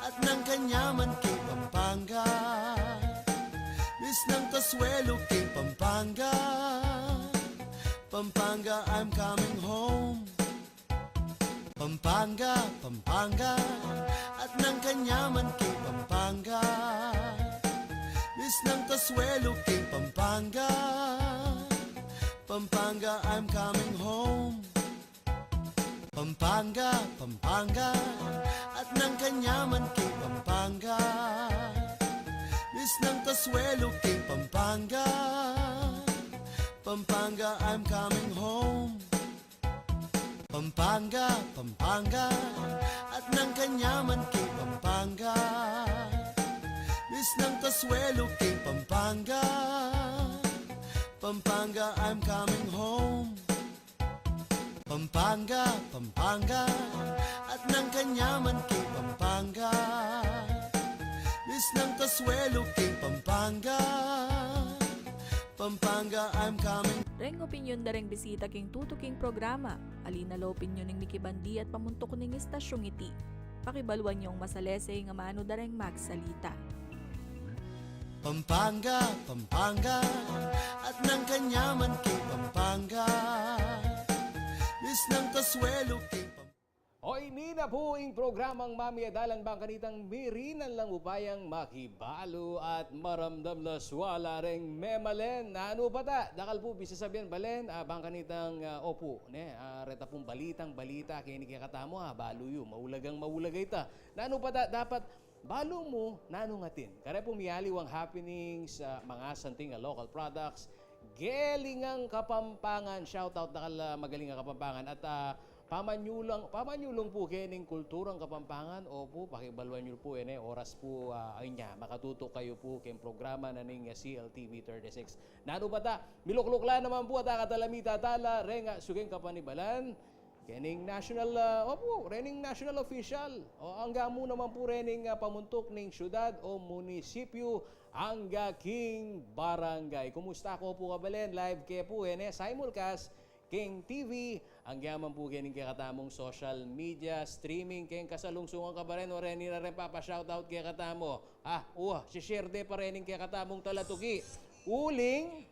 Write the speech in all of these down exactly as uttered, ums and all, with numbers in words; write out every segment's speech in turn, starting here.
At nang kanyaman king Pampanga, misnang kasuelo king Pampanga. Pampanga, I'm coming home. Pampanga, Pampanga, at nang kanyaman king Pampanga, misnang kasuelo king Pampanga. Pampanga, I'm coming home. Pampanga, Pampanga, at nang kanyaman king Pampanga, misnang kasuelo king Pampanga. Pampanga, I'm coming home. Pampanga, Pampanga, at nang kanyaman king Pampanga, misnang kasuelo king Pampanga. Pampanga, I'm coming home. Pampanga, Pampanga, at nang kanyaman king Pampanga, misnang kasuelo king Pampanga. Pampanga, I'm coming. Reng opinyon da reng bisita king tutuking programa, ali na la opinyon ning mikibandi at pamuntuk ning istasyung iti. Pakibaluan yung masalese ing amanu da reng magsalita. Pampanga, Pampanga, at nang kanyaman king Pampanga, misnang kasuelo king Pampanga. O ini na pu ing programang Mami e Dalan, bang kanitang mirinan lang upayang makibalu at maramdam la suala reng memalen. Nanu pa ta? Dakal pu bisasabyan balen, ah, bang kanitang, ah, opu, ne, ah, reta pung balitang balita keni kekatamu, ah, balu yu, maulagang maulaga ita. Nanu pa ta? Dapat balu mu nanung atin. Kare pu miyaliwang happenings, ah, mangasanting a local products, galing king Kapampangan. Shout out dakal, ah, magaling a Kapampangan. At, ah, pamanyulung, pamanyulung pu kening kulturang Kapampangan. Opu, pakibaluan yu pu, e ne, oras pu, ah, ayun ya, makatutuk kayu pu keng programa na ning, ah, C L T V thirty-six. Nanu pa ta? Milukluk la naman pu at akatalamita tala reng, ah, sugeng kapanibalan kening national, ah, opu, rening national official. O, angga mu naman pu rening, ah, pamuntuk ning syudad o munisipyu, angga king barangay. Kumusta ko pu kabalen? Live ke pu, e ne, simulcast king T V, angga man pu kening kekatamung social media streaming keng kasalungsungan kabalen. O reni na reng papa-shoutout kekatamu. Ah, uh, si-share de pa rening kekatamung talatuki. Uling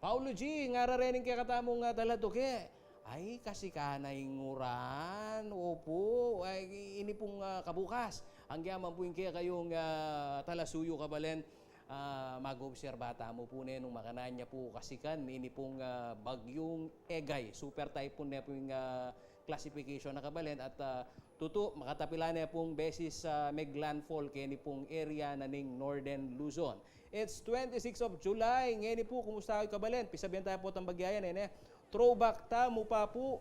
Paulo G, ngara rening kekatamung, ah, talatuki. Ay, kasikan na ing uran. Opu, ay, ini pung, ah, kabukas. Angga man pu ing kekayung, ah, talasuyu kabalen, ah, mag-obserba tamu pu ne nung makanyan ya pu kasikan ini pung, ah, Bagyung Egay. Super typhoon ne pu ing, ah, classification na kabalen at, ah, tutu, makatapila ne pung beses, ah, mag-landfall keni pung area na ning Northern Luzon. It's twenty-six of July. Ngeni pu, kumusta kayu kabalen? Pisabyan taya pu itang bagyayan, e ne? Throwback tamu pa pu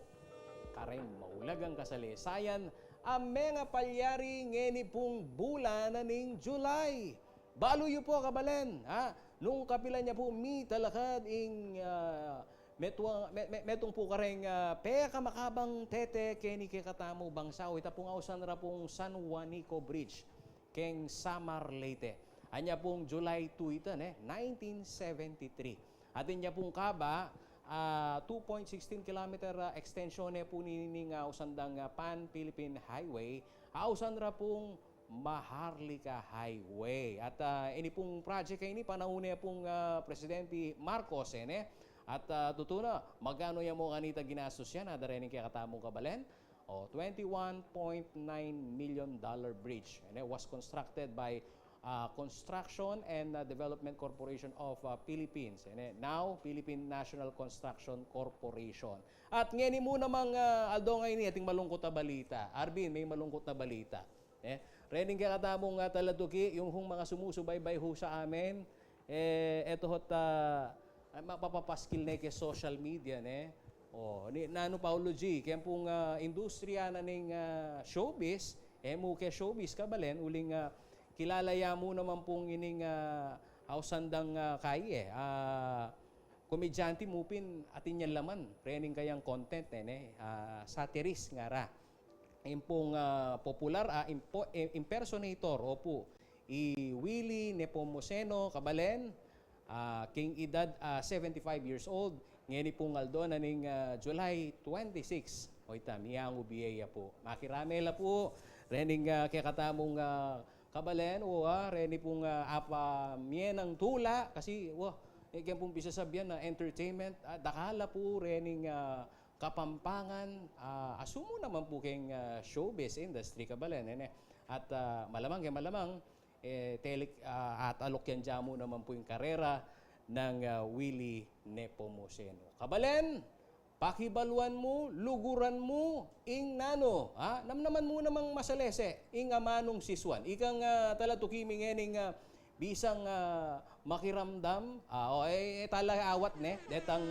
kareng maulagang kasalesayan a mengapalyari ngeni pung bulan na ning July. Balu yu pu kabalen, ha? Nung kapilan ya pu mitalakad ing, ah, metung, me-, me-, metung pu kareng, ah, pekamakabang tete keni kekatamung bangsa, o ita pung ausan ra pung San Juanico Bridge keng Samar, Leyte. Anya pung July two ita, ne, nineteen seventy-three. Atin ya pung kaba, ah, two point sixteen kilometer, ah, extension ne pu nining, ah, ausan dang, ah, Pan-Philippine Highway, ausan ra pung Maharlika Highway. At, ah, ini pung project a ini, panaun ne pung, ah, Presidente Marcos, e ne? At, ah, tutu na, magkanu ya mu kanita ginastos yan? Ada rening kekatamung kabalen? O, twenty-one point nine million dollar bridge. And it was constructed by, uh, Construction and, uh, Development Corporation of, uh, Philippines. And it, now, Philippine National Construction Corporation. At ngeni mu namang, uh, aldo ngeni, ating malungkut a balita. Arvin, may malungkut na balita. E, rening kekatamung, uh, talatuki, yung hung mga sumusubaybay hu sa amin, e, eto hot, ah, ay, mapapapaskil ne ke social media, ne? O, ni, nanu, Paulo G, keng pung, ah, industriya na ning, ah, showbiz, e mu ke showbiz kabalen, uling, ah, kilala ya mu naman pung ining, ah, ausan dang, ah, kayi, ah, komedyante mu pin, atin yang laman rening kayang content, e ne? Ah, satirist ngara. Ing pung, ah, popular a impo-, i-, impersonator, opu, i Willie Nepomuceno kabalen, ah, king edad, ah, seventy-five years old, ngeni pung aldo na ning, ah, July twenty-six. O ita, miyangu bie ya pu. Makirame la pu, Rening, ah, kekatamung, ah, kabalen, o, ah, reni pung, ah, apa mienang tula, kasi, wa, e, keng pung pisasabian na entertainment, ah, dakal la pu rening, ah, Kapampangan, ah, asumu naman pu keng, ah, showbiz industry, kabalen, e ne. At, ah, malamang, keng malamang, e, tele-, ah, ataluk yan dyamu naman pu ing karera nang, ah, Willie Nepomuceno. Kabalen, pakibaluan mu, luguran mu, ing nanu, ha? Namnaman mu namang masalese, ing amanung sisuan. Ikang, ah, talatuki mi ngening, ah, bisang, ah, makiramdam, ah, o, e, e, tala awat ne, detang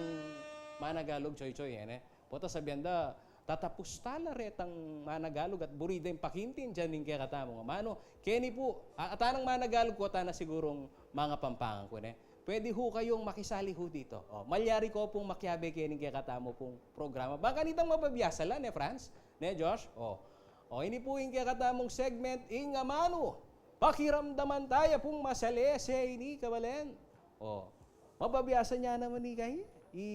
managalug, choy-choy, e ne. Pota sabian da, tatapus tala retang managalug at buri deng pakintindian ing kekatamung amanu. Keni pu, a-, atanang managalug, kota na sigurung mangapampangan ku ne. Pwede hu kayung makisali hu dito. O, malyari ko pung makiabe kening kekatamu pung programa. Bang kanitang mababiasa la, ne, Franz? Ne, Josh? O. O, ini pu ing kekatamung segment, ing amanu. Pakiramdaman taya pung masalese ini, kabalen. O. Mababiasa ne naman i kai, i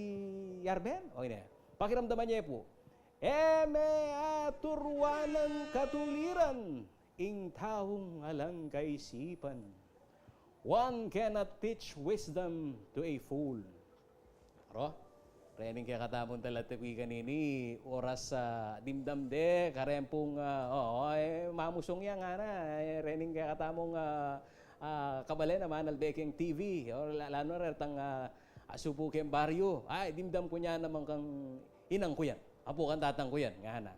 Yarben? O, ini. Pakiramdaman ye pu. E me aturuan ing katuliran ing taung alang kaisipan. One cannot teach wisdom to a fool. Aro? Rening kekatamung talatuki kanini, oras, ah, dimdam de, kareng pung, ah, o, o, e, mamusung ya ngana, e, rening kekatamung, ah, ah, kabalen a manalbe keng T V, o, la-, lalo na retang, ah, asupu keng baryu. Ay, dimdam ku ne naman kang inang ku yan. Apu kang tatang ku yan, ngana.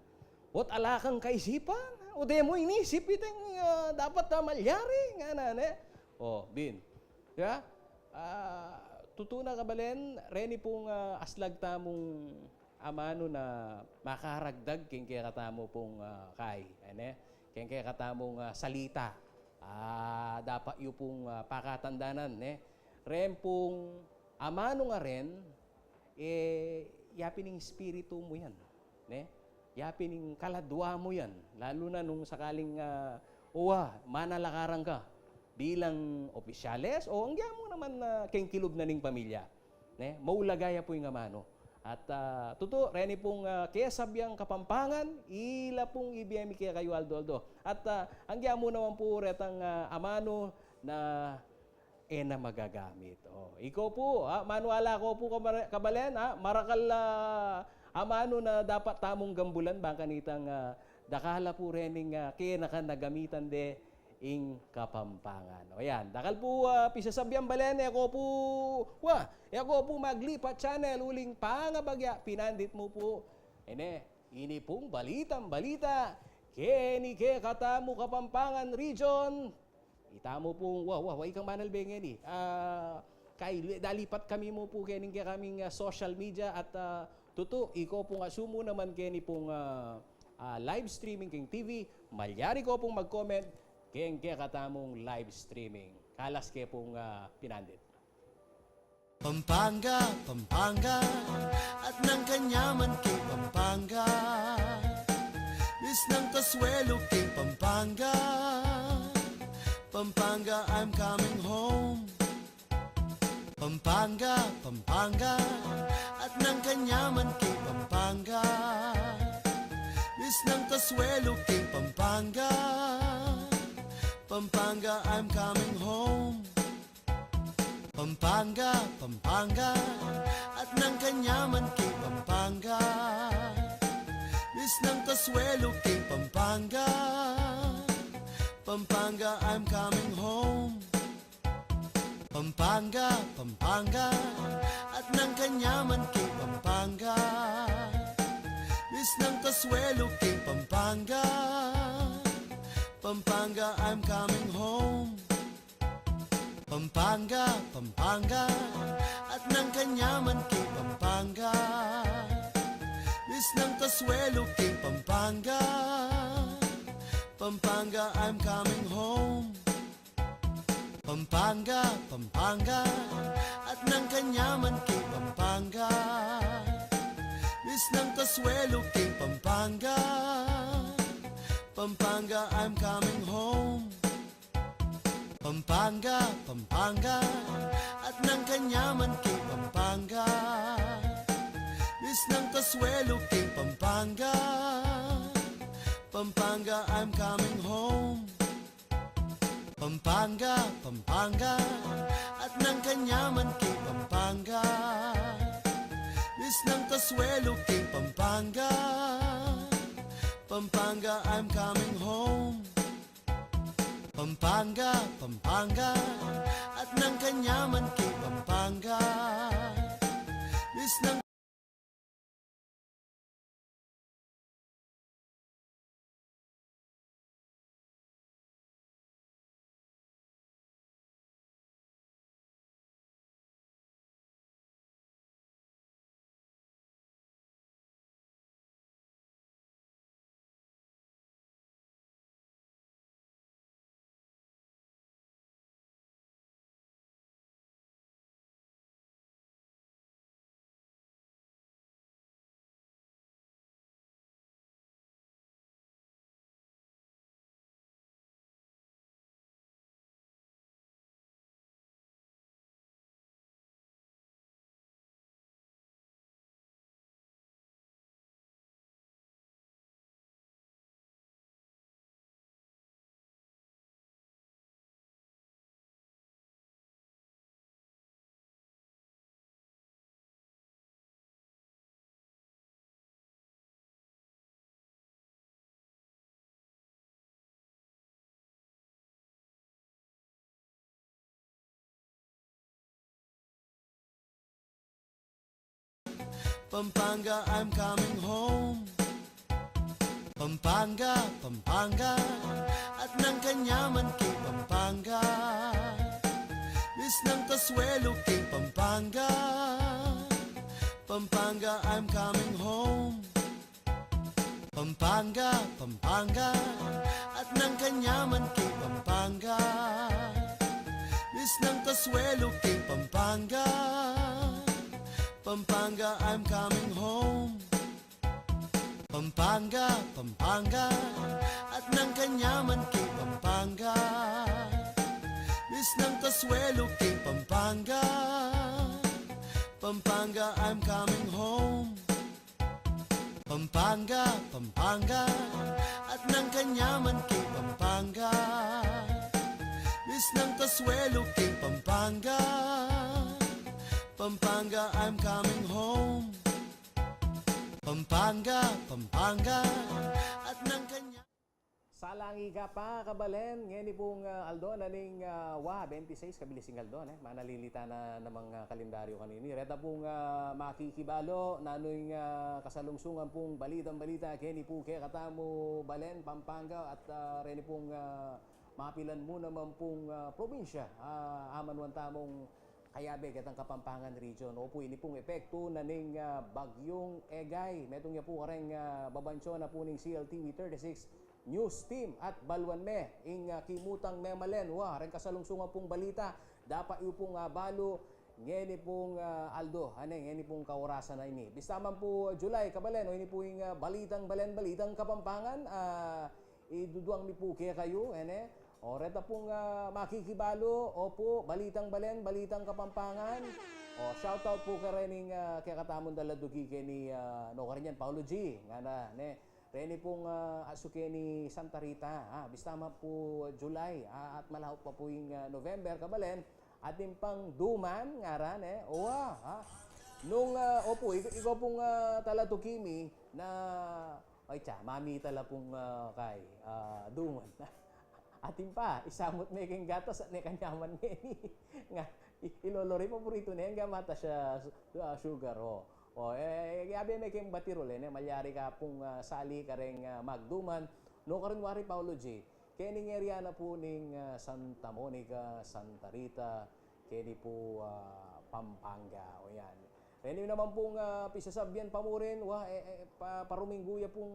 Ot ala kang kaisipan, o de mu inisip itang, ah, dapat a malyari, ngana, ne? O, bin. Kaya, ah, tutu na, kabalen, reni pung, ah, aslag tamung amanu na makaragdag keng kekatamu pung, ah, kai, e ne? Keng kekatamung, ah, salita. Ah, dapat yu pung, ah, pakatandanan, ne? Reng pung amanu ngaren, e, yapin ing espiritu mu yan, ne? Yapin ing kaladua mu yan, lalu na nung sakaling, ah, uwa, manalakaran ka bilang opisyales o anggiamu naman, ah, keng kilub na ning pamilya, ne? Maulaga ya pu ing amanu. At, ah, tutu, reni pung, ah, kesabiang Kapampangan, ila pung ibie mi kekayu aldo-aldo. At, ah, anggiamu naman pu retang, ah, amanu na e na magagamit. O, ikaw pu, ah, maniwala ko pu, kabare-, kabalen, ah, marakal, ah, amanu na dapat tamung gambulan, bang kanitang, ah, dakal la pu rening, ah, kenakan na gamitan de ing Kapampangan. O yan, dakal pu, ah, pisasabian, balen, e ko pu, wa, e ko pu maglipat channel uling pangabagya, pinandit mu pu. E ne, ini pung balitang balita, keni kekatamu Kapampangan Region, Itamu pung, wa, wa, wa, ikang manalbe ngeni. Ah, kai, dalipat kami mu pu kening kekaming, ah, social media at, ah, tutu, iko pung asumu naman keni pung, ah, ah, live streaming keng T V, malyari ko pung mag-comment keng kekatamung live streaming. Kalas ke pung, ah, pinandit. Pampanga, Pampanga, at nang kanyaman keng Pampanga. Misnang kasuelo keng Pampanga. Pampanga, I'm coming home. Pampanga, Pampanga, at nang kanyaman keng Pampanga. Misnang kasuelo keng Pampanga. Pampanga, I'm coming home. Pampanga, Pampanga, at nang kanyaman keng Pampanga. Misnang kasuelo keng Pampanga. Pampanga, I'm coming home. Pampanga, Pampanga, at nang kanyaman keng Pampanga. Misnang kasuelo keng Pampanga. Pampanga, I'm coming home. Pampanga, Pampanga, at nang kanyaman keng Pampanga. Misnang kasuelo keng Pampanga. Pampanga, I'm coming home. Pampanga, Pampanga, at nang kanyaman keng Pampanga. Misnang kasuelo keng Pampanga. Pampanga, I'm coming home. Pampanga, Pampanga, at nang kanyaman keng Pampanga. Misnang kasuelo keng Pampanga. Pampanga, I'm coming home. Pampanga, Pampanga, at nang kanyaman king Pampanga. Bis nang kasuelu king Pampanga. Pampanga, I'm coming home. Pampanga, Pampanga, at nang kanyaman king Pampanga. Bis nang Pampanga, I'm coming home. Pampanga, Pampanga, at nang kanyaman king Pampanga. Bis nang kasuelu king Pampanga. Pampanga, I'm coming home. Pampanga, Pampanga, at nang kanyaman king Pampanga. Bis nang kasuelu king Pampanga. Pampanga, I'm coming home. Pampanga, Pampanga, at nang kanyaman king Pampanga. Bis nang kasuelu king Pampanga. Pampanga, I'm coming home. Pampanga, Pampanga, at nang kanyaman king Pampanga. Bis nang kasuelu king Pampanga. Pampanga, I'm coming home. Pampanga, Pampanga, at nang kanya- Salang ika pa, kabalen, ngeni pung, ah, aldo na ning, ah, wa, bente seis, kabilis ing aldo, ne? Manalili ta na namang, ah, kalendaryo kanini. Reta pung, ah, makikibalu, nanu ing, ah, kasalungsungan pung balitang balita, keni pu kekatamu Balen, Pampanga, at, ah, reni pung, ah, mapilan mu naman pung, ah, probinsya, ah, amanuan tamung kayabe ketang Kapampangan Region. Opu, ini pung epektu na ning, ah, Bagyung Egay. Metung ya pu kareng, ah, babansyo na pu ning C L T V thirty-six News Team at baluan me ing, ah, kimutang memalen. Wa, reng kasalungsungan pung balita, dapat yu pung, ah, balu ngeni pung, ah, aldo, ane, ngeni pung kaurasan a ini. Bista man pu, July, kabalen, o ini pu ing, ah, balitang Balen, balitang Kapampangan, ah, iduduang mi pu kekayu, ene. O, reta pung, ah, makikibalu, opu, balitang Balen, balitang Kapampangan. O, shout out pu karening, ah, kekatamung daladuki keni, ah, nukarin yan, Paolo G, ngana, ne. Reni pung, ah, asu keni Santa Rita, ah, bista man pu July, ah, at malahok pa pu ing, ah, November, kabalen, atin pang duman, ngara, ne. Wa, ah. Nung, ah, opu, ika, ika pung, ah, talatuki mi na Ay, tsa, mamita la pung, ah, kay, ah, duman. Atin pa, isamut me keng gatas at ne kanyaman ngeni. Nga, i-, i Lolo Ray, paboritu ne, nga matas ya, ah, sugar, o. O, e, e, yabe me keng batirul, e, ne, malyari ka pung, ah, sali kareng, ah, magduman. Nukarin wari, Paolo G, keni ing area na pu ning, ah, Santa Monica, Santa Rita, keni pu, ah, Pampanga. O yan. Reni naman pung, ah, pisasabyan pa mu rin, wa, e, e, pa, paruminggu ya pung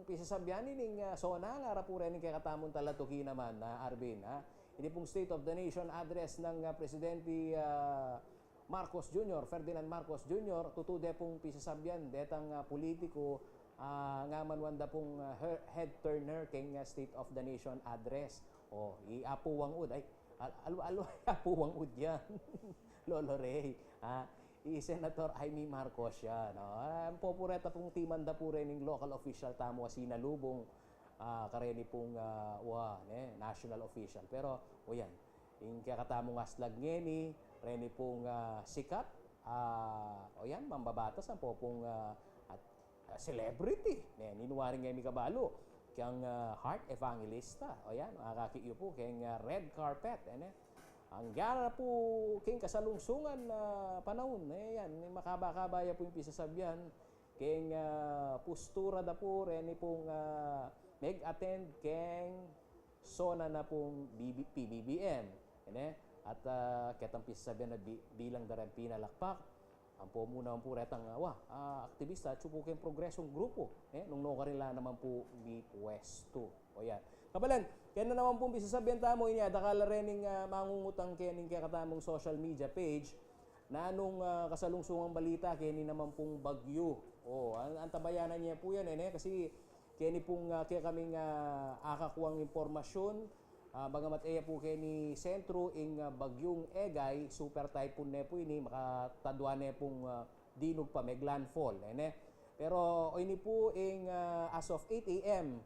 pisasabyan ining, ah, SONA, ngara pu reni ing kekatamung talatuki naman, ah, Arvin, ha? Ini pung State of the Nation Address nang, ah, Presidente, ah, Marcos Junior, Ferdinand Marcos Junior, tutu de pung pisasabyan detang, ah, pulitiku, ah, nga manuan da pung, ah, her-, head turner keng, ah, State of the Nation Address. O, i Apu Wang Ud, ay, al-, alu-, alu, Apu Wang Ud yan. Lolo Ray, ah, i Senator Imee Marcos yan, no? Ah, ampo pu reta pung timanda pu rening local official tamu a sinalubung, ah, kareni pung, ah, wa, ne, national official. Pero, o yan, ing kekatamung aslag ngeni, reni pung, ah, sikat, ah, o yan, mambabatas, ampo pung, ah, at, ah, celebrity, ne, ninu wari ngan mi kabalu, keng, ah, Heart Evangelista, o yan, akakit yu pu, keng, ah, red carpet, e, ne. Anggana pu keng kasalungsungan na panaun, e, yan, makaba-kaba ya pu ing pisasabyan, keng, ah, postura da pu, reni pung, ah, meg-attend keng SONA na pung B B, P B B M, e, ne? At, ah, ketang pisasabyan na bi-, bilang da reng pinalakpak, ampo mu naman pu retang, ah, wa, ah, aktibista, atsu pu keng Progresong Grupo, e, nung nukarin la naman pu mipwestu. O yan. Kabalen, kaya na naman pung pisasabyan tamu, inya, dakal la rening, ah, mangungutang kening kekatamung social media page, nanung, ah, kasalungsungang balita keni naman pung bagyu. O, an-, antabayanan ye pu yan, e, ne? Kasi keni pung, ah, kekaming, ah, akakuang impormasyun, ah, bagamat e ya pu keni sentru ing, ah, bagyung Egay, super typhoon ne pu ini, makatadua ne pung, ah, dinug pa, meg-landfall, e, ne? Pero, o, ini pu ing, ah, as of eight A M,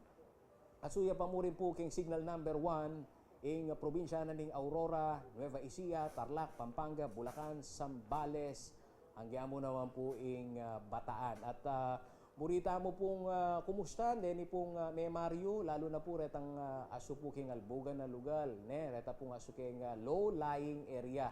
atsu ya pa mu rin pu keng signal number one, ing probinsya na ning Aurora, Nueva Ecija, Tarlac, Pampanga, Bulacan, Zambales, angga mu naman pu ing, ah, Bataan. At, ah, muri tamu pung, ah, kumustan, deni pung, ah, Meme Mario, lalu na pu retang, ah, atsu pu keng albugan a lugal, ne, reta pung atsu keng, ah, low-lying area.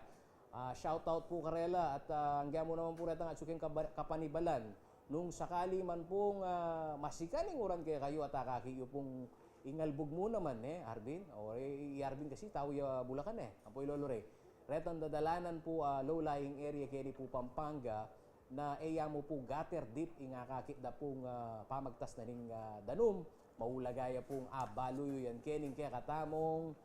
Ah, shout out pu karela at, ah, angga mu naman pu retang atsu keng kaba-, kapanibalan. Nung sakali man pung, ah, masikan ing uran kekayu at akakit yu pung ingalbug mu naman, e, Arvin? O, e, i Arvin kasi tau ya Bulacan, e. Ampo i Lolo Ray. Retang dadalanan pu, ah, low-lying area keni pu Pampanga na e ya mu pu gutter deep ing akakit da pung, ah, pamagtas na ning, ah, danum. Maulaga ya pung abalu yu yan kening kekatamung,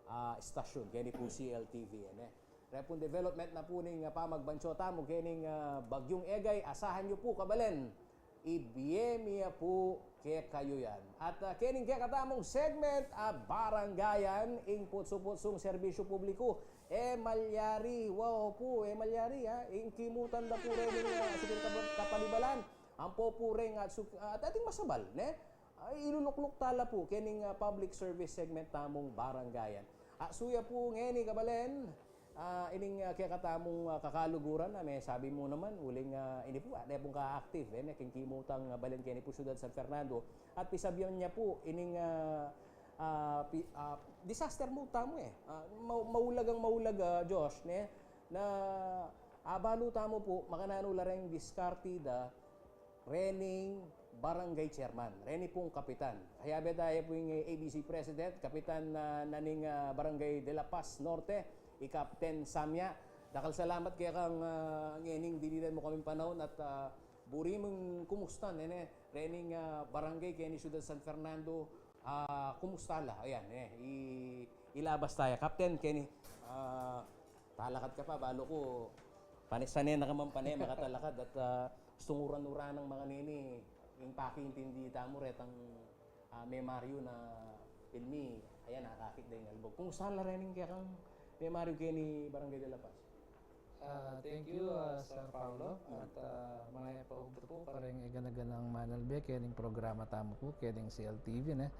ah, istasyun, keni pu C L T V, e, ne? Reta pung development na pu ning, ah, pamagbansyo tamu kening, ah, bagyung Egay, asahan yu pu, kabalen, ibie mi ya pu kekayu yan. At, ah, kening kekatamung segment, ah, Barangayan, ing putsu-putsung serbisyu publiku. E malyari, wa pu, e malyari, ha? Ing kimutan da pu reng, ah, sige, kapa-, kapanibalan. Ampo pu reng, ah, su-, ah, at ating masabal, ne? Ay, ilulukluk tala pu kening, ah, public service segment tamung Barangayan. Atsu ya pu ngeni, kabalen, ah, ining, ah, kekatamung, ah, kakaluguran na mesabi mu naman, uling, ah, ini pu, ah, ne pung ka-active, e, ne, keng kimutang, ah, balen keni pu syudad San Fernando. At pisabyan ya pu ining, ah, ah, pi-, ah, disaster mode tamu, e. Ah, mau-, maulagang maulaga, Josh, ne, na abalu tamu pu, makananu la reng diskarte da rening barangay chairman, reni pung kapitan. Kayabe da ya pu ing A B C president, kapitan na, na ning, ah, Barangay de la Paz Norte, i Captain Samya. Dakal salamat keka, ah, ngening dininan mu kaming panaun at, ah, buri mung kumustan, e, ne, rening, ah, barangay keni syudad San Fernando, ah, kumusta la? Ayan, e, i-, ilabas taya. Captain, keni, ah, talakad ka pa, balu ku, pane, sane na ka man pane makatalakad at, ah, stunguran-uran nang makanini, ing pakiintindi tamu retang, ah, Meme Mario na pilmi, ayan, akakit da ing albog. Kumusta la rening kekang Meme Mario keni Barangay de la Paz? Ah, thank you, ah, Sir Paulo. At, ah, mayap a ugtu pu kareng e gana-ganang manalbe kening programa tamu pu, kening C L T V, ne.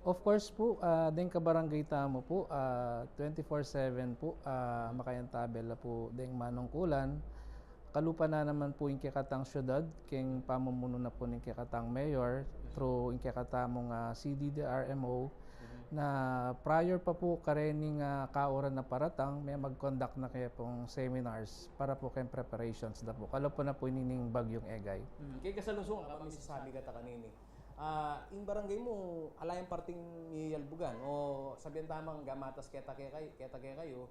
Of course pu, ah, deng kabarangay tamu pu, ah, twenty-four seven pu, ah, makayantabe la pu deng manungkulan. Kalupa na naman pu ing kekatang syudad, keng pamumunu na pu ning kekatang mayor, through ing kekatamung, ah, C D D R M O, na prior pa pu karening, ah, kauran a paratang, me mag-conduct na kaya pung seminars para pu keng preparations da pu. Kalupa na pu ini ning Bagyung Egay. Hmm, keng kasalungsungan, kabang misasabi kata kanini, ah, ing barangay mu, ala yang parting miyalbugan, o sabyan tamung gamatas keta kekayu, keta kekayu,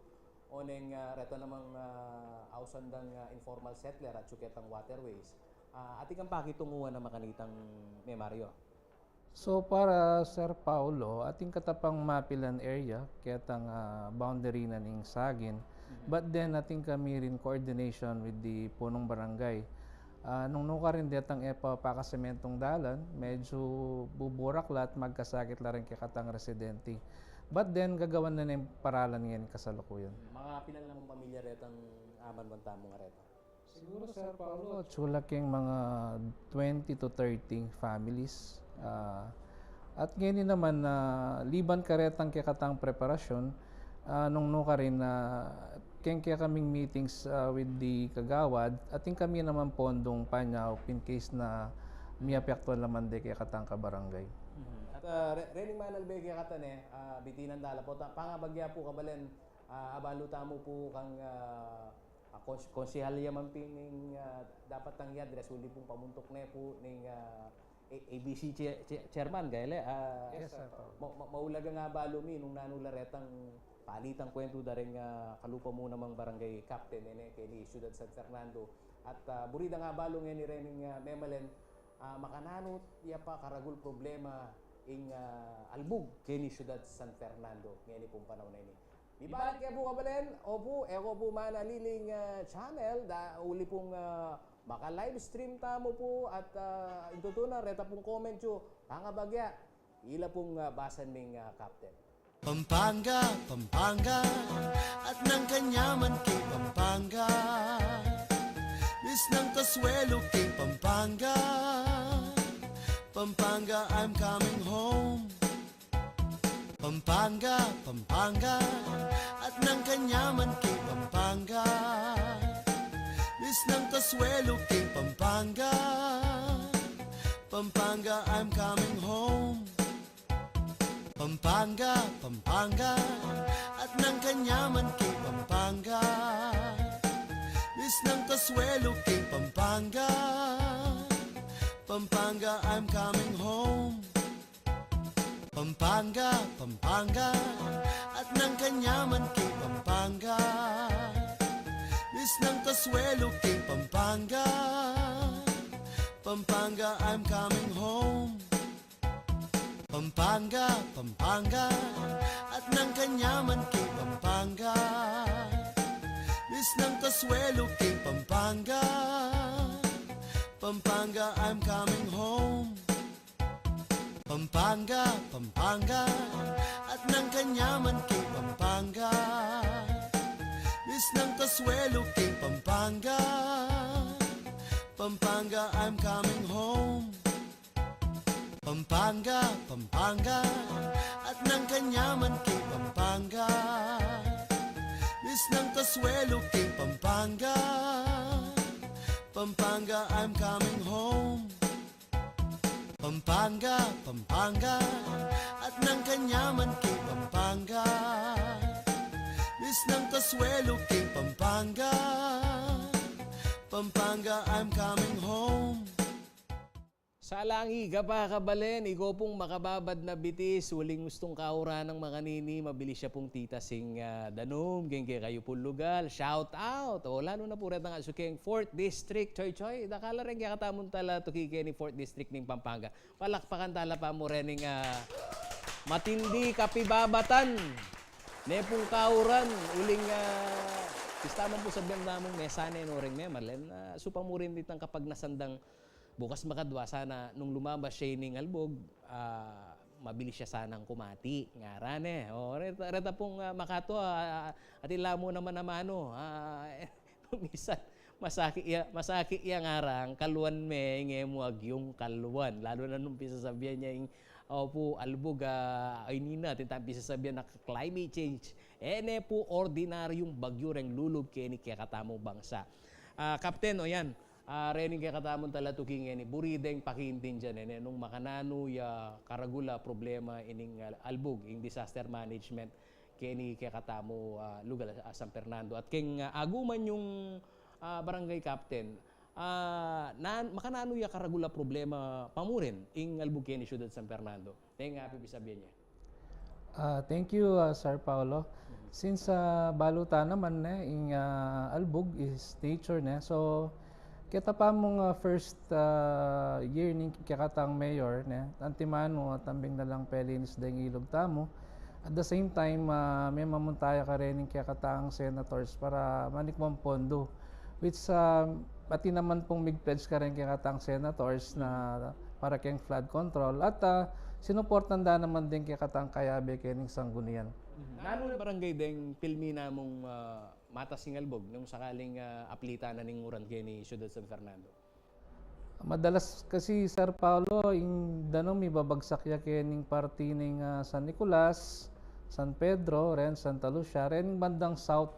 o neng, ah, reta namang, ah, ausan dang, ah, informal settler atsu ketang waterways. Ah, atin kang pakitunguan a makanitang Meme Mario? So far, ah, Sir Paulo, atin kata pang mapilan area, ketang, ah, boundary na ning Sagin. Mhm. But then, atin kami rin coordination with the punong barangay. Ah, nung nukarin detang e pa pakasementung dalan, medyo buburak la at magkasakit la rin kekatang residente. But then, gagawan na ning paralan ngeni kasalukuyan. Mga pilan lang pamilya retang aman man tamu nga reta? Siguro, Sir Paulo, atsu la keng mga twenty to thirty families. Ah, At ngeni naman, ah, liban karetang kekatang preparasyon, ah, nung nukarin na keng kekaming meetings, ah, with the kagawad, atin kami naman pondung panyaup in case na miapektuan naman de kekatang kabarangay. Mhm. At, ah, re-, rening manalbe kekatan e, ah, bitinan da la pu, ta-, pangabagya pu kabalen, ah, abalu tamu pu kang, ah, ah, kons-, konsehal ya man pin ing, ah, dapat nang i-address, uli pung pamuntuk ne pu ning, ah, A-, A B C chair-, chair-, chairman, gaya le, ah, Yes, sir. Ma-, ma-, maulagang abalu mi nung nanu la retang palitang kwentu da reng, ah, kalupa mu namang barangay captain, e ne, keni Ciudad San Fernando. At, ah, buri dang abalu ngeni rening, ah, memalen, ah, makananu ya pa karagul problema ing, ah, albug keni Ciudad San Fernando ngeni pung panaun a ini. Mibalik ke pu kabalen, opu, e ko pu manaliling, ah, channel, da, uli pung, ah, maka-livestream tamu pu at, ah, ing tutunan, reta pung comment yu, pangabagya, ila pung, ah, basan ming, ah, captain. Pampanga, Pampanga, at nang kanyaman king Pampanga. Misnang kasuelu king Pampanga. Pampanga, I'm coming home. Pampanga, Pampanga, at nang kanyaman king Pampanga. Misnang kasuelu king Pampanga. Pampanga, I'm coming home. Pampanga, Pampanga, at nang kanyaman king Pampanga. Misnang kasuelu king Pampanga. Pampanga, I'm coming home. Pampanga, Pampanga, at nang kanyaman king Pampanga. Misnang kasuelu king Pampanga. Pampanga, I'm coming home. Pampanga, Pampanga, at nang kanyaman king Pampanga. Misnang kasuelu king Pampanga. Pampanga, I'm coming home. Pampanga, Pampanga, at nang kanyaman king Pampanga. Misnang kasuelu king Pampanga. Pampanga, I'm coming home. Pampanga, Pampanga, at nang kanyaman king Pampanga. Misnang kasuelu king Pampanga. Pampanga, I'm coming home. Pampanga, Pampanga, at nang kanyaman king Pampanga. Misnang kasuelu king Pampanga. Pampanga, I'm coming home. Salangi ka pa, kabalen, iko pung makababad na bitis, uling ustung kauran nang makanini, mabilis ya pung titas ing, ah, danum, keng kekayu pung lugal, shout out! O, lalu na pu retang asu keng fourth District, Choy Choy, dakal la reng kekatamung talatuki keni fourth District ning Pampanga. Palakpakan tala pa mu rening, ah, matindi kapibabatan ne pung kauran, uling, ah, bista man pu sabian namung mesa ne no reng memalen, ah, supa mu rin ditang kapagnasan dang bukas makadwa sana nung lumabas ya ining albug, ah, mabilis ya sanang kumati, ngaran e. O, reta, reta pung, ah, makato, ah, atin la mu naman a manu, ah, minsan, masakit ya, masakit ya ngarang, kaluan me, inge mu agyung kaluan. Lalu na nung pisasabian ya ing, opu, albug, ah, ay nina, atin tang pisasabian na climate change. E ne pu ordinaryung bagyu reng lulub keni kekatamung bangsa. Ah, Captain, o yan, ah, rening kekatamung talatuki ngeni, buri deng pakiintindian, e ne, nung makananu ya karagul a problema ining, ah, albug, ing disaster management, keni kekatamu, ah, lugal a San Fernando. At keng, ah, aguman yung, ah, barangay captain, ah, nan-, makananu ya karagul a problema pamurin ing albug keni Ciudad San Fernando? Neng, ah, pipisabian ya. Ah, thank you, ah, Sir Paolo. Since, ah, balu ta naman ne, ing, ah, albug is nature ne. So, keta pa mung, ah, first, ah, year ning kekatang mayor ne, antimanu, ah, tambing na lang pelinis deng ilug tamu. At the same time, ah, memamunta ya karening kekatang senators para manikmang pondo. Which, ah, atin naman pung mig-pledge kareng kekatang senators na para keng flood control. At, ah, sinuportan da naman deng kekatang kayabe kening sanggunian. Mhm. Nanu barangay deng pilmi namung, ah, matas ing albug nung sakaling, ah, aplita na ning uran keni Ciudad San Fernando? Madalas kasi, Sir Paulo, ing danum mibabagsak ya kening parti ning, ah, San Nicolas, San Pedro, ren Santa Lucia, ren bandang south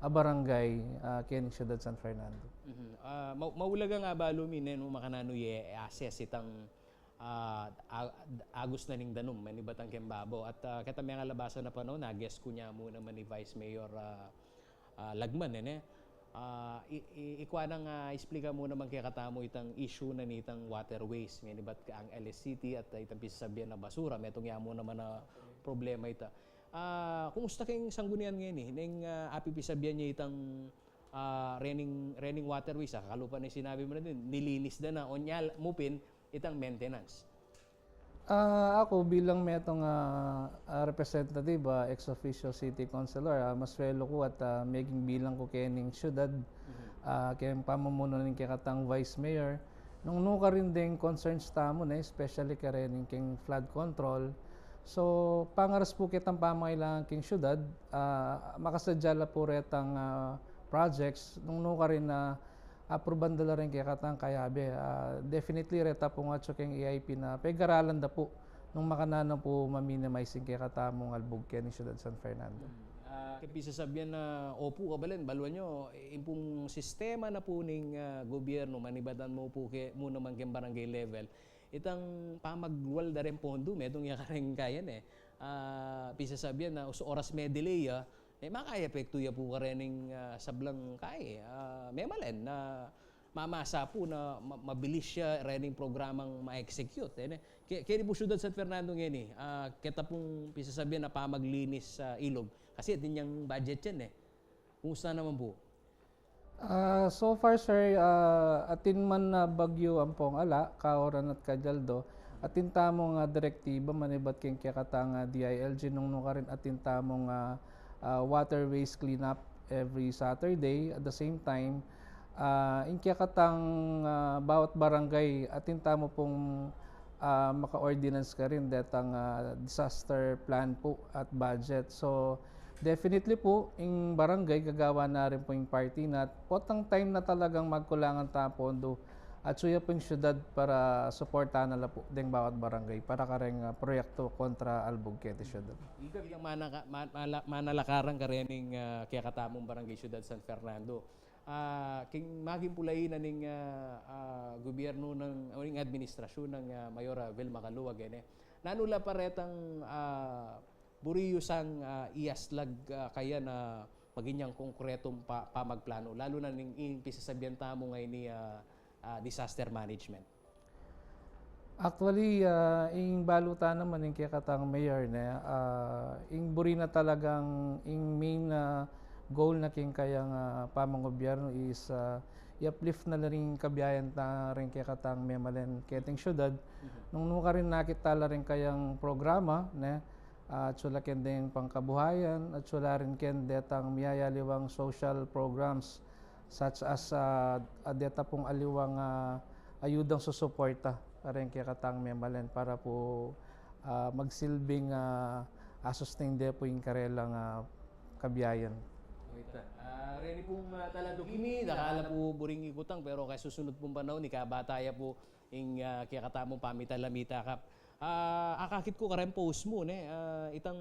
a barangay, ah, kening siyudad San Fernando. Mhm. Ah, ma-, maulaga nga balu mi, ne, no, makananu ye assess itang, ah, a-, agus na ning danum manibat keng babo. At, ah, keta mengalabasan a panaun, na-guest ku nya mu naman i Vice Mayor, ah, ah, Lagman, e, ne? Ah, i-, i-, ikua nang, ah, explika mu naman kekatamu itang issue na nitang waterways, manibat kang L S C T at, ah, itang pisasabian na basura, metung ya mu naman a problema ita. Ah, kumusta keng sanggunian ngeni, neng, ah, apipisabian ye itang, ah, rening, rening waterways, ah, kalupa na ing sinabi mu na din, nilinis da na, o nya mu pin itang maintenance? Ah, aku bilang metung, ah, ah, representative, ah, ex officio city councilor, ah, maswelu ku at, ah, meging bilang ku kening siyudad, ah, keng pamumuno ning kekatang vice mayor. Nung nukarin deng concerns tamu, ne, especially karening keng flood control. So, pangaras pu ketang pamangailangan keng siyudad, ah, makasadya la pu retang, ah, projects, nung nukarin na apruban da la ring kekatang kayabe. Ah, definitely, reta pung atsu keng E I P na pegaralan da pu nung makananu pu ma-minimize ing kekatamung albug keni siyudad San Fernando. Hmm. Ah, keng pisasabian na opu, kabalen, baluan yu, ing pung sistema na pu ning, ah, gobyernu, manibatan mu pu ke, mu naman keng barangay level, itang pamaglual da ring pondu, metung ya kareng kayan e. Ah, pisasabian na us-, oras me-delay ya, e, makaepektu ya pu karening, ah, sablang kaye. Ah, memalen na mamasa pu na ma-, mabilis ya rening programang ma-execute, e, ne? Ke-, keni pu siyudad San Fernando ngeni, ah, keta pung pisasabian na pamaglinis sa ilog. Kasi atin yang budget yan e. Kumusta naman pu? Ah, so far, sir, ah, atin man na bagyu ampong ala, kauran at kadyaldo, atin tamung, ah, direktiba manibat keng kekatang, ah, D I L G nung nukarin atin tamung, ah, ah, waterways cleanup every Saturday. At the same time, ah, ing kekatang, ah, bawat barangay, atin tamu pung, ah, maka-ordinance karin detang, ah, disaster plan pu at budget. So, definitely pu, ing barangay gagawan na rin pu ing parti na, at potang time na talagang magkulangan ta pondu, atsu ya pu ing siyudad para suportahan na la pu deng bawat barangay para kareng, ah, proyektu kontra albug keti siyudad. Ika bilang manaka-, ma-, mala-, manalakaran karening, ah, kekatamung barangay siyudad San Fernando. Ah, king maging pu la ini ning, ah, ah, gobyernu nang, o ning administrasyun nang, ah, Mayor, ah, Vilma Calua, e, ne? Nanu la pa retang, ah, buri yu sang, ah, iaslag, ah, kaya na maging yang konkretung pa-, pamagplanu, lalu na ning, ing pisasabian tamu ngeni, ah, ah, disaster management? Actually, ah, ing balu ta naman ing kekatang mayor, ne, ah, ing buri na talagang ing main, ah, goal na king kayang, ah, pamangobyernu is, ah, i-uplift na la ring kabiayan ta ring kekatang memalen keting siyudad. Mhm. Nung nukarin nakit ta la ring kayang programa, ne, ah, atsu la keng deng pangkabuhayan, atsu la rin keng detang miyayaliwang social programs such as, ah, ah, deta pung aliwang, ah, ayudang susuporta kareng kekatang memalen para pu, ah, magsilbing, ah, asusting de pu ing karelang, ah, kabiayan. O ita. Ah, reni pung, ah, taladuk ini, dakal la pu buring ikutang, pero keng susunut pung panaun, ikabata ya pu ing, ah, kekatamung pamitalamita, Kap. Ah, akakit ku kareng post mu, ne, ah, itang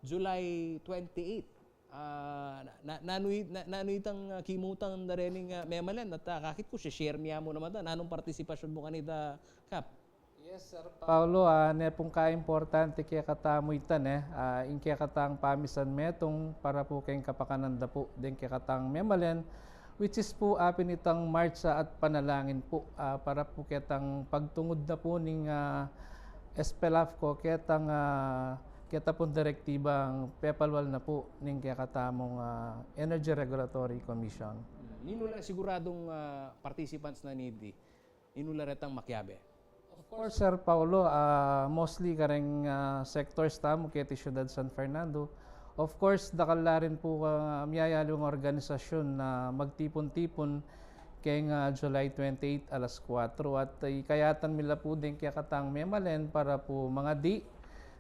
July twenty-eight. Ah, na, na, nanu i-, na, nanu itang, ah, kimutang da rening, ah, memalen at, ah, akakit ku, si-share mi ya mu naman ta, nanung partisipasyun mu kanita, Kap? Yes, Sir Paulo, ah, ne pung kaimportante kekatamu ita, ne, ah, ing kekatang pamisan metung para pu keng kapakanan da pu deng kekatang memalen, which is pu apin itang martsa at panalangin pu, ah, para pu ketang pagtungud na pu ning, ah, SPELAFCO, ketang, ah, keta pung direktibang pepalual na pu ning kekatamung, ah, Energy Regulatory Commission. Ninu la siguradung, ah, participants na niti? Ninu la retang makiabe? Of course, Sir Paulo, ah, mostly kareng, ah, sectors tamu keti Siyudad San Fernando. Of course, dakal la rin pu, ah, miyayaliwang organisasyun na magtipun-tipun keng, ah, July twenty-eight, alas kuwatro, at, ah, ikayatan mi la pu deng kekatang memalen para pu mangadi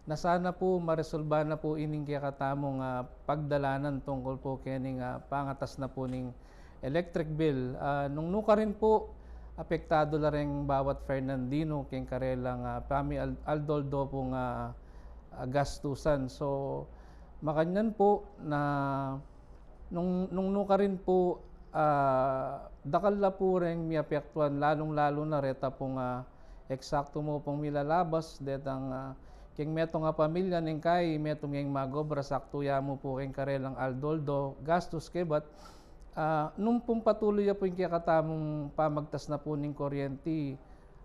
na sana pu maresolba na pu ining kekatamung, ah, pagdalanan tungkul pu kening, ah, pangatas na pu ning electric bill. Ah, nung nukarin pu, Apektadu la reng bawat Fernandino keng karelang, ah, pami-, aldoldo pung, ah, ah, gastusan. So, makanyan pu na nung, nung nukarin pu, ah, dakal la pu reng miapektuan, lalung-lalu na reta pung, ah, eksaktu mu pung milalabas, detang, ah, keng metung a pamilya neng kai, metung yang mag-obra, saktu ya mu pu keng karelang aldoldo gastus, kebat, ah, nung pung patuloy ya pu ing kekatamung pamagtas na pu ning kuryenti,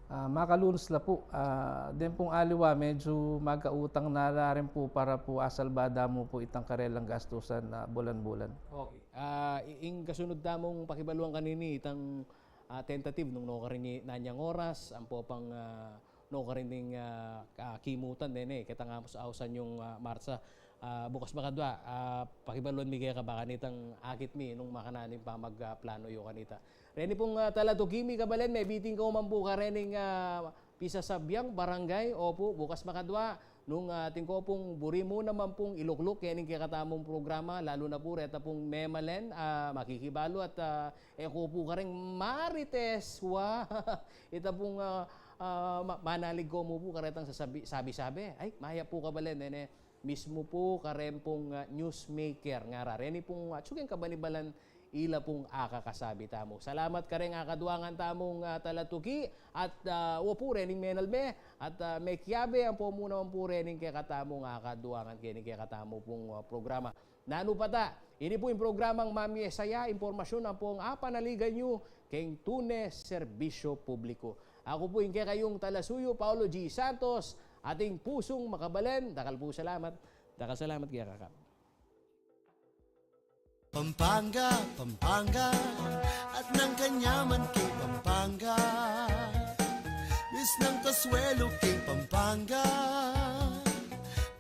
ah, makalunus la pu, ah, den pung aliwa, medyu magkautang na la rin pu para pu asalbada mu pu itang karelang gastusan na bulan-bulan. Okay. Ah, i-, ing kasunod tamung pakibaluan kanini, itang, ah, tentative nung nukarin nanyang oras, ampo pang, ah, nukarin ning, ah, ah, kimutan den, eh, ketang ausan yung, ah, Marsa. Ah, bukas makadwa, ah, pakibaluan mi keka ba kanitang akit mi nung makananu ing pamag, ah, plano yu kanita. Reni pung, ah, talatuki mi, kabalen, mebitin ko man pu karening, ah, pisasabiang barangay, opu, bukas makadwa, nung, ah, atin ko pung buri mu naman pung ilukluk kening kekatamung programa, lalu na pu reta pung memalen, ah, makikibalu at, ah, e ko pu kareng Marites, wa, ita pung, ah, ah, ma-, manalig ko mu pu karetang sasabi, sabi-sabi. Ay, maya pu, kabalen, nene, mismu pu karen pung, ah, newsmaker, ngara. Reni pung, ah, atsu keng kabanibalan, ila pung akakasabi tamu. Salamat kareng akaduangan tamung, ah, talatuki, at, ah, wa pu rening menalme, at, ah, mekiabe ampo mu naman pu rening kekatamung akaduangan, kening kekatamu pung, ah, programa. Nanu pa ta, ini pu ing programang Mamiesaya, impormasyun ampong apanaligan yu keng Tune Serbisyo Publiku. Aku pu ing kekayung talasuyu, Paulo G Santos, ating pusung makabalen, dakal pu salamat, dakal salamat keka. Pampanga, Pampanga, at nang kanyaman keng Pampanga. Misnang kasuelo keng Pampanga.